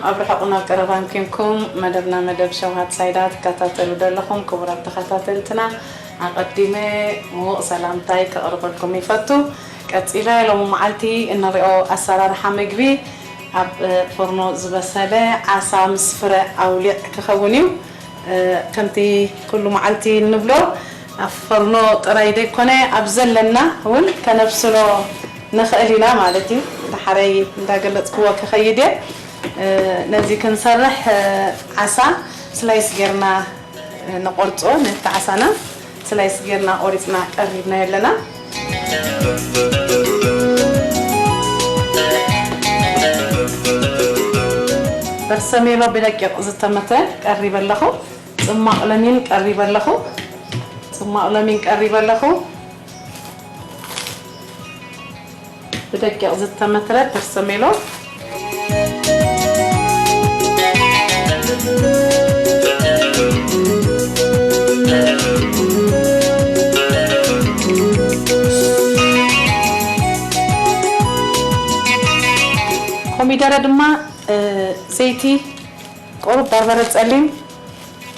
ኣብ ርሑቕ ናብ ቀረባን ኬንኩም መደብና መደብ ሸውሃት ሳይዳ ትከታተሉ ዘለኹም ክቡራት ተኸታተልትና ኣቐዲመ ምዉቕ ሰላምታይ ከቕርበልኩም ይፈቱ። ቀጺለ ሎሚ መዓልቲ እንሪኦ ኣሰራርሓ ምግቢ ኣብ ፎርኖ ዝበሰለ ዓሳ ምስ ፍረ ኣውሊዕ ክኸውን እዩ። ከምቲ ኩሉ መዓልቲ እንብሎ ኣብ ፎርኖ ጥራይ ዘይኮነ ኣብ ዘለና እውን ከነብስሎ ንኽእል ኢና ማለት እዩ። ዳሕረይ እንዳገለጽክዎ ክኸይድ እየ። ነዚ ክንሰርሕ ዓሳ ስላይስ ጌርና ንቆርጾ። ነቲ ዓሳና ስላይስ ጌርና ቆሪጽና ቀሪብና ኣለና። በርሰሜሎ ብደቂቕ ዝተመተ ቀሪበ ኣለኹ። ጽማቕ ለሚን ቀሪበ ኣለኹ። ጽማቕ ለሚን ቀሪበ ኣለኹ። ብደቂቕ ዝተመትረ ፐርሰሜሎ። ኮሚደረ ድማ፣ እ፣ ዘይቲ፣ ቁሩብ በርበረ ጸሊም፣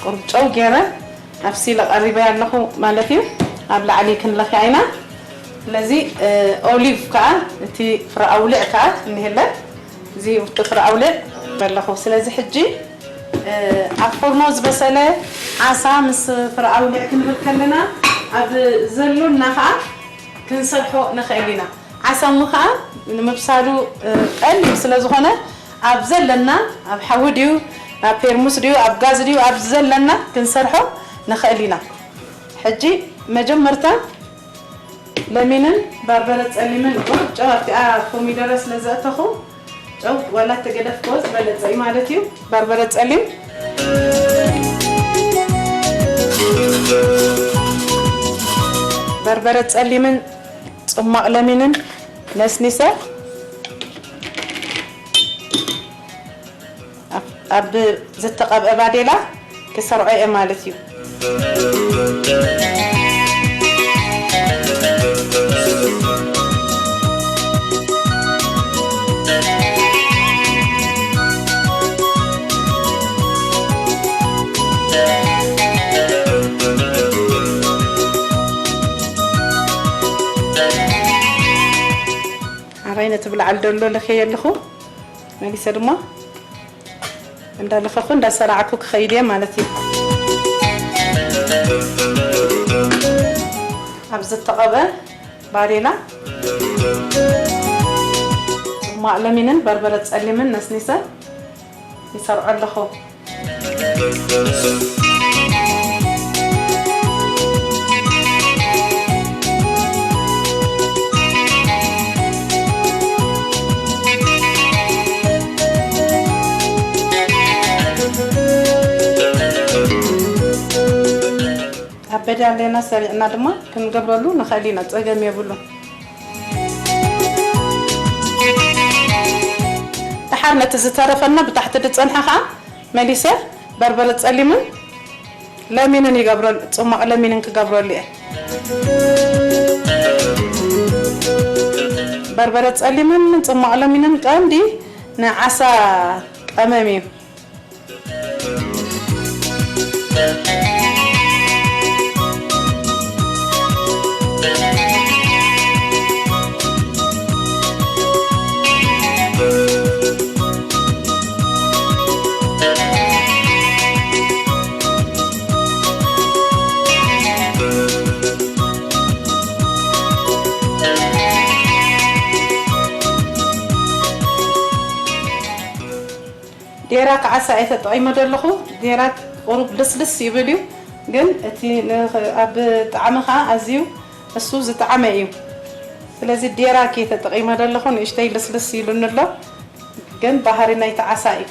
ቁሩብ ጨው ገይረ ኣብሲለ ቀሪበያ ኣለኹ ማለት እዩ። ኣብ ላዕሊ ክንለኽያ ኢና። ስለዚ፣ እ፣ ኦሊቭ ከኣ፣ እቲ ፍረ ኣውሊዕ ከኣ እኒሄለ። እዚ እቲ ፍረ ኣውሊዕ ኣለኹ። ስለዚ ሕጂ፣ እ፣ ኣብ ፎርኖ ዝበሰለ ዓሳ ምስ ፍረ ኣውሊዕ ክንብል ከለና፣ ኣብ ዘሎና ከኣ ክንሰርሖ ንኽእል ኢና። ዓሳ እሞ ኸዓ ንምብሳሉ፣ እ፣ ቀሊል ስለ ዝኾነ፣ ኣብ ዘለና፣ ኣብ ሓዊ ድዩ፣ ኣብ ፔርሙስ ድዩ፣ ኣብ ጋዝ ድዩ፣ ኣብ ዘለና ክንሰርሖ ንኽእል ኢና። ሕጂ መጀመርታ ለሚንን በርበረ ጸሊምን ቁሩብ ጨው ኣብቲኣ ኮሚደረ ስለ ዘእተኹ፣ ጨው ዋላ ተገደፍክዎ ዝበለጸ እዩ ማለት እዩ። በርበረ ጸሊም፣ በርበረ ጸሊምን ጽማቕ ለሚንን ነስኒሰ ኣብ፣ ኣብ ዝተቐብአ ባዴላ ክሰርዖ እየ ማለት እዩ። ኣራይ ነቲ ብላዕሊ ደሎ ለኸየ ኣለኹ። መሊሰ ድማ እንዳለኸኹ እንዳሰራዕኩ ክኸይድ እየ ማለት እዩ። ኣብ ዝተቐብአ ባዴላ ጽማቕ ለሚንን በርበረ ጸሊምን ነስኒሰ ይሰርዖ ኣለኹ። ኣብ በዳሌና ሰሪዕና ድማ ክንገብረሉ ንኽእል ኢና፣ ጸገም የብሉን። ደሓር ነቲ ዝተረፈና ብታሕቲ ዝጸንሐ ኸኣ መሊሰ በርበረ ጸሊምን ለሚንን ይገብረሉ፣ ጽማቕ ለሚንን ክገብረሉ እየ። በርበረ ጸሊምን ጽማቕ ለሚንን ቀንዲ ንዓሳ ቀመም እዩ። ዴራ ከዓሳ እየ ተጠቒመ ዘለኹ። ዴራ ቁሩብ ልስልስ ይብል እዩ፣ ግን እቲ ን-፣ ኣብ ጣዕሚ ኸዓ ኣዝዩ እሱ ዝጠዓመ እዩ። ስለዚ ዴራ እየ ተጠቒመ ዘለኹ፣ ንእሽተይ ልስልስ ኢሉኒ ኣሎ፣ ግን ባህሪ ናይቲ ዓሳ እዩ።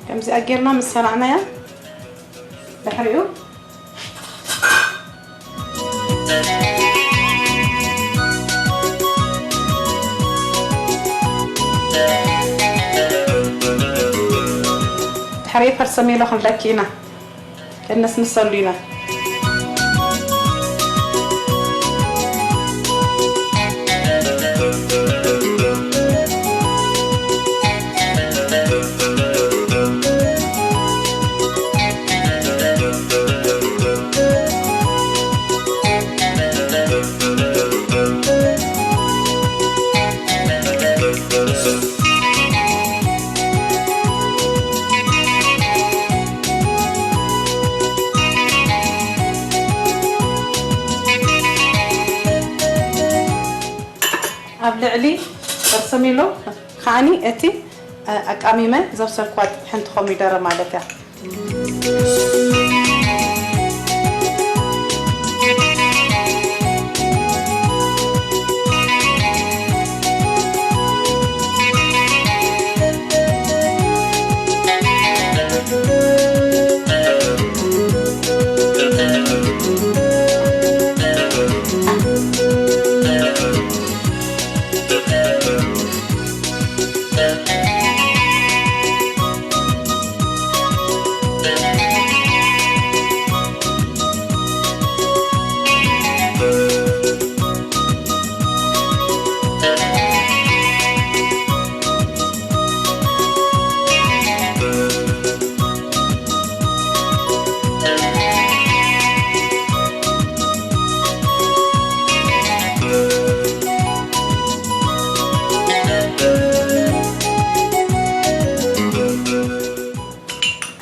ከምዚኣ ጌርና ምስ ሰራዕናያ፣ ድሕሪኡ ሕራይ ፐርሰሜሎ ክንብለኪ ኢና። ከነስንሰሉ ኢና። ኣብ ልዕሊ ፐርሰሜሎ ከዓኒ እቲ፣ እ፣ ኣቃሚመ ዘብሰልክዋ ሓንቲ ኮሚደረ ማለት እያ።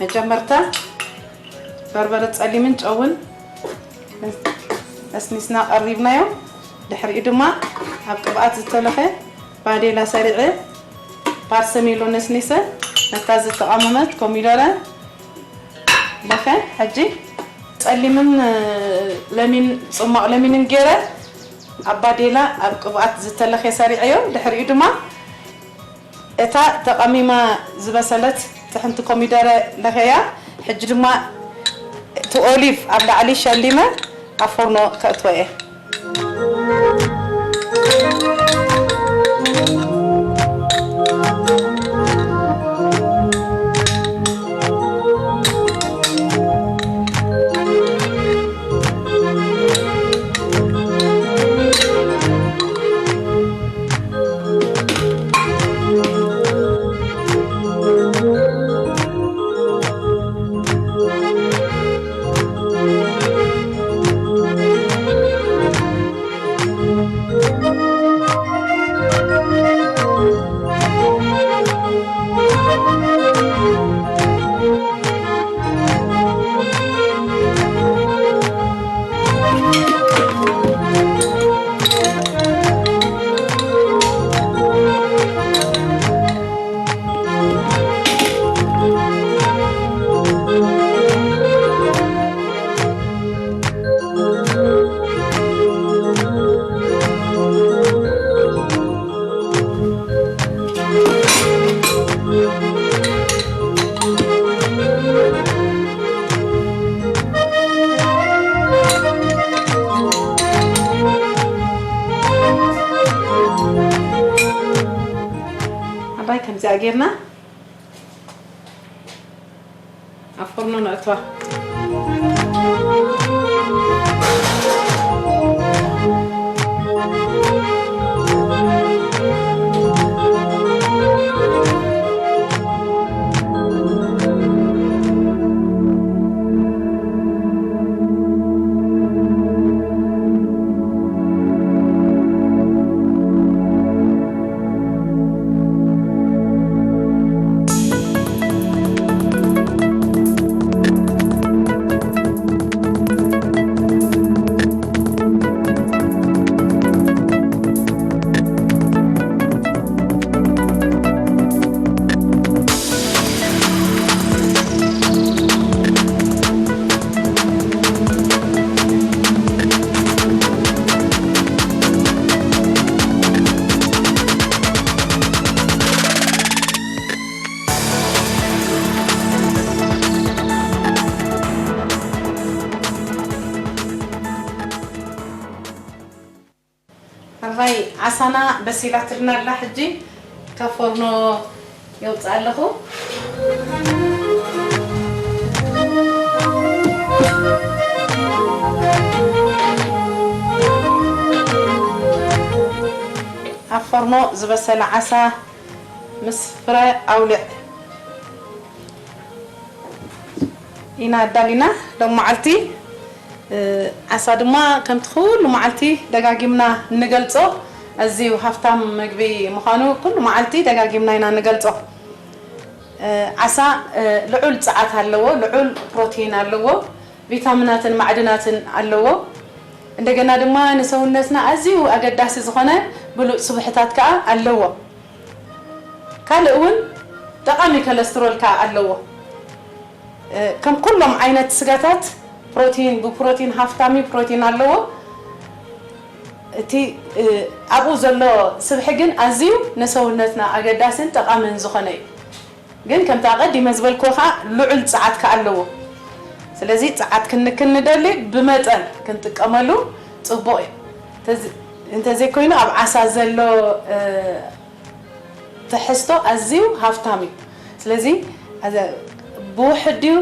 መጀመርታ በርበረ ጸሊምን ጨውን ነስኒስና ቀሪብናዮ። ድሕሪኡ ድማ ኣብ ቅብኣት ዝተለኸ ባዴላ ሰሪዐ፣ ፓርሰሜሎ ነስኒሰ፣ ነታ ዝተቓመመት ኮሚደረ ለኸ። ሕጂ ጸሊምን፣ እ፣ ለሚን፣ ጽሟቕ ለሚንን ገይረ ኣብ ባዴላ ኣብ ቅብኣት ዝተለኸ ሰሪዐዮ። ድሕሪኡ ድማ እታ ተቐሚማ ዝበሰለት ጥሕንቲ ኮሚደረ ለኸያ። ሕጂ ድማ እቲ ኦሊቭ ኣብ ላዕሊ ሸሊመ ኣብ ፎርኖ ከእትዎ እየ። ኣባይ ከምዚኣ ጌርና ኣብ ፎርኖ ነእትዋ። ሕራይ ዓሳና በሲላትልና ኣላ። ሕጂ ካብ ፎርኖ የውፅእ ኣለኹ። ፍርኖ ዝበሰለ ዓሳ ምስ ፍረ ኣውሊዕ ኢና ኣዳሊና ሎም መዓልቲ። እ፣ ዓሳ ድማ ከምቲ ኩሉ መዓልቲ ደጋጊምና እንገልጾ፣ ኣዝዩ ሃፍታም ምግቢ ምዃኑ ኩሉ መዓልቲ ደጋጊምና ኢና እንገልጾ። እ፣ ዓሳ፣ እ፣ ልዑል ጸዓት ኣለዎ፣ ልዑል ፕሮቲን ኣለዎ፣ ቪታሚናትን ማዕድናትን ኣለዎ። እንደገና ድማ ንሰውነትና ኣዝዩ ኣገዳሲ ዝኾነ ብሉጽ ስብሕታት ከኣ ኣለዎ። ካልእ እውን ጠቓሚ ኮለስትሮል ከኣ ኣለዎ። እ፣ ከም ኩሎም ዓይነት ስጋታት ፕሮቲን፣ ብፕሮቲን ሃፍታም እዩ፣ ፕሮቲን ኣለዎ። እቲ፣ እ፣ ኣብኡ ዘሎ ስብሒ ግን ኣዝዩ ንሰውነትና ኣገዳስን ጠቓምን ዝኾነ እዩ። ግን ከምቲ ኣቐዲመ ዝበልክዎ ከኣ ልዑል ጸዓት ከኣ ኣለዎ። ስለዚ ጸዓት ክንክን ንደሊ ብመጠን ክንጥቀመሉ ጽቡቕ እዩ። እንተዘ-፣ እንተዘይኮይኑ ኣብ ዓሳ ዘሎ፣ እ፣ ትሕዝቶ ኣዝዩ ሃፍታም እዩ። ስለዚ ኣዘ-፣ ብውሑድ ድዩ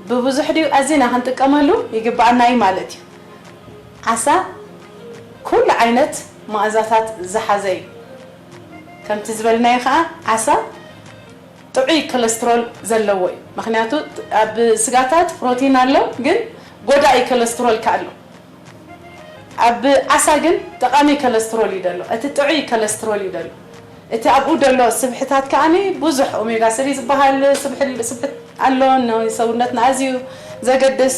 ብብዙሕ ድዩ ኣዚና ክንጥቀመሉ ይግብኣና እዩ ማለት እዩ። ዓሳ ኩሉ ዓይነት መኣዛታት ዝሓዘ እዩ። ከምቲ ዝበልናዮ ከኣ ዓሳ ጥዑይ ኮለስትሮል ዘለዎ እዩ። ምኽንያቱ ኣብ ስጋታት ፕሮቲን ኣሎ፣ ግን ጎዳኢ ኮለስትሮል ከኣ ኣሎ። ኣብ ዓሳ ግን ጠቓሚ ኮለስትሮል እዩ ዘሎ። እቲ ጥዑይ ኮለስትሮል እዩ ዘሎ። እቲ ኣብኡ ዘሎ ስብሕታት ከኣ ብዙሕ ኦሜጋ ስሪ ዝበሃል ስብሒ፣ ስብሒ ኣሎ፣ ንሰውነትና ኣዝዩ ዘገድስ።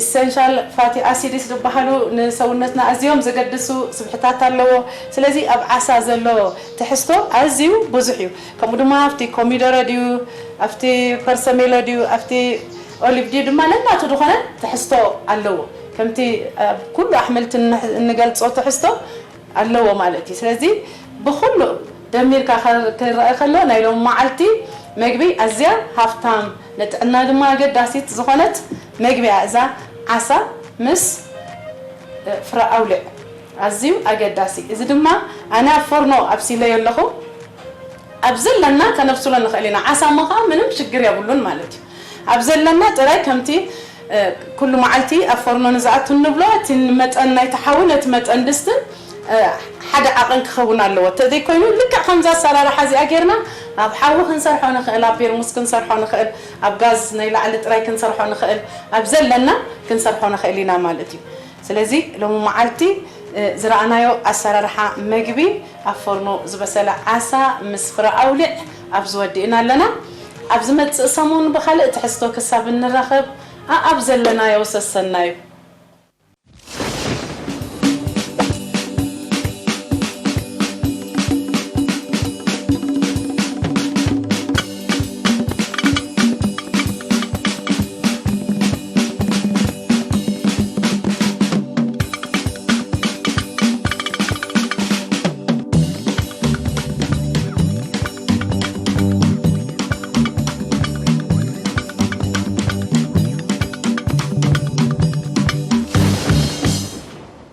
ኢሰንሻል ፋቲ ኣሲድስ ዝበሃሉ ንሰውነትና ኣዝዮም ዘገድሱ ስብሕታት ኣለዎ። ስለዚ ኣብ ዓሳ ዘሎ ትሕዝቶ ኣዝዩ ብዙሕ እዩ። ከምኡ ድማ ኣብቲ ኮሚደረ ድዩ፣ ኣብቲ ፐርሰሜሎ ድዩ፣ ኣብቲ ኦሊቭ ድዩ ድማ ነናቱ ዝኾነ ትሕዝቶ ኣለዎ። ከምቲ ኣብ ኩሉ ኣሕምልቲ እንሕ-፣ እንገልጾ ትሕዝቶ ኣለዎ ማለት እዩ። ስለዚ ብኹሉ ደሚርካ ከ-፣ ክረአ ከሎ ናይ ሎም መዓልቲ መግቢ ኣዝያ ሃፍታም ንጥዕና ድማ ኣገዳሲት ዝኾነት መግቢ እያ እዛ ዓሳ ምስ፣ እ፣ ፍረ ኣውሊዕ ኣዝዩ ኣገዳሲ። እዚ ድማ ኣነ ኣብ ፎርኖ ኣብሲለዮ ኣለኹ። ኣብ ዘለና ከነብስሎ ንኽእል ኢና። ዓሳ እሞ ከዓ ምንም ሽግር የብሉን ማለት እዩ። ኣብ ዘለና ጥራይ ከምቲ፣ እ፣ ኩሉ መዓልቲ ኣብ ፎርኖ ንዝኣቱ እንብሎ፣ እቲ መጠን ናይቲ ሓዊ ነቲ መጠን ድስትን፣ እ፣ ሓደ ዓቐን ክኸውን ኣለዎ። እንተዘይኮይኑ ልክዕ ከምዛ ኣሰራርሓ እዚኣ ጌርና ኣብ ሓዊ ክንሰርሖ ንኽእል፣ ኣብ ፔርሙስ ክንሰርሖ ንኽእል፣ ኣብ ጋዝ ናይ ላዕሊ ጥራይ ክንሰርሖ ንኽእል፣ ኣብ ዘለና ክንሰርሖ ንኽእል ኢና ማለት እዩ። ስለዚ ሎሚ መዓልቲ፣ እ፣ ዝረኣናዮ ኣሰራርሓ መግቢ ኣብ ፎርኖ ዝበሰለ ዓሳ ምስ ፍረ ኣውሊዕ ኣብዚ ወዲእና ኣለና። ኣብ ዝመጽእ ሰሙን ብኻልእ ትሕዝቶ ክሳብ እንራኸብ፣ ኣኣብ ዘለናዮ ሰሰናዩ።